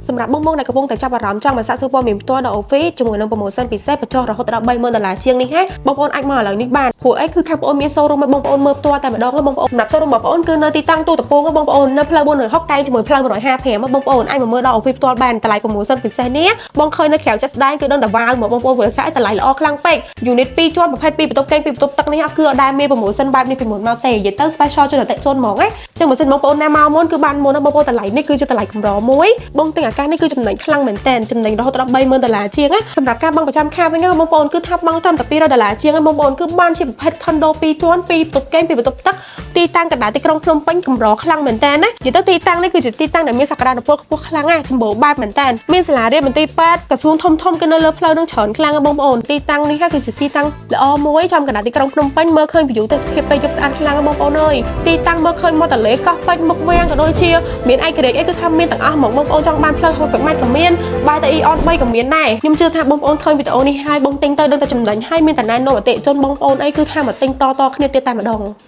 សម្រាប់បងបងដែលកំពុងតែចាប់អារម្មណ៍ចង់មកសាកសួរព័ត៌មានផ្ទាល់ដល់ Office ជាមួយនឹង promotion ពិសេសបញ្ចុះរហូតដល់30000ដុល្លារជាងនេះហេបងប្អូនអាចមកឥឡូវនេះបានព្រោះអីគឺខាងបងប្អូនមាន showroom ឲ្យបងប្អូនមើលផ្ទាល់តែម្ដងបងប្អូនសម្រាប់ showroom បងប្អូនគឺនៅទីតាំងទូតពងបងប្អូននៅផ្លូវ460កែងជាមួយផ្លូវ155បងប្អូនអាចមកមើលដល់ Office ផ្ទាល់បានតម្លៃ promotion ពិសេសនេះបងឃើញនៅក្រៅចិត្តស្ដែងគឺដឹងតែវ៉ាវមកបងប្អូនព្រោះសារតម្លៃល្អខ្លាំងពេក unit 2ជាន់ប្រភេទ2បន្ទប់គេង2បន្ទប់ទឹកនេះគឺអត់ដែលមាន promotion បែបនេះពីមុនមកទេនិយាយទៅ special ជូនអតិថិជនហ្មងណាចឹងបើសិនបងប្អូនណាមកមុនគឺបានមុនណាបងប្អូនតម្លៃនេះគឺជាតម្លៃកម្រមួយបងទិញអាកាសនេះគឺចំណេញខ្លាំងមែនតើចំណេញរហូតដល់30000ដុល្លារជាងណាសម្រាប់ការបង់ប្រចាំខែវិញបងប្អូនគឺថាបង់ត្រឹមតែ200ដុល្លារជាងណាបងប្អូនគឺបានជាប្រភេទ condo 2ជាន់2បន្ទប់គេង2បន្ទប់ទឹកទីតាំងកណ្ដាលទីក្រុងភ្នំពេញកម្រខ្លាំងមែនតើណានិយាយទៅទីតាំងនេះគឺជាទីតាំងដែលមានសក្តានុពលខ្ពស់ខ្លាំងណាស់សម្បូរបែបមែនតើមានសាលារៀនមន្ទីរពេទ្យក្រសួងធំធំគឺនៅលើផ្លូវនឹងច្រើនខ្លាំងណាស់បងប្អូនទីតាំងនេះគឺជាទីតាំងល្អមួយចំកណ្ដាលទីក្រុងភ្នំពេញមើលឃើញ view ទេសភាពពេលយប់ស្អាតខ្លាំងណាស់បងប្អូនអើយទីតាំងមើលឃើញមាត់ទន្លេកោះពេជ្រមុខវាំងក៏ដូចជាមានឯករាជ្យអីគឺថាមានទាំងអស់ហ្មងបងប្អូនចង់បានផ្លូវ60ម៉ែត្រក៏មានបែរទៅ AEON 3ក៏មានដែរខ្ញុំជឿថាបងប្អូនឃើញវីដេអូនេះហើយបងទិញទៅដឹងតែចំណេញហើយមានតែណែនាំអតិថិជនបងប្អូនអីគឺថាមកទិញតៗគ្នាទៀតតែម្ដង។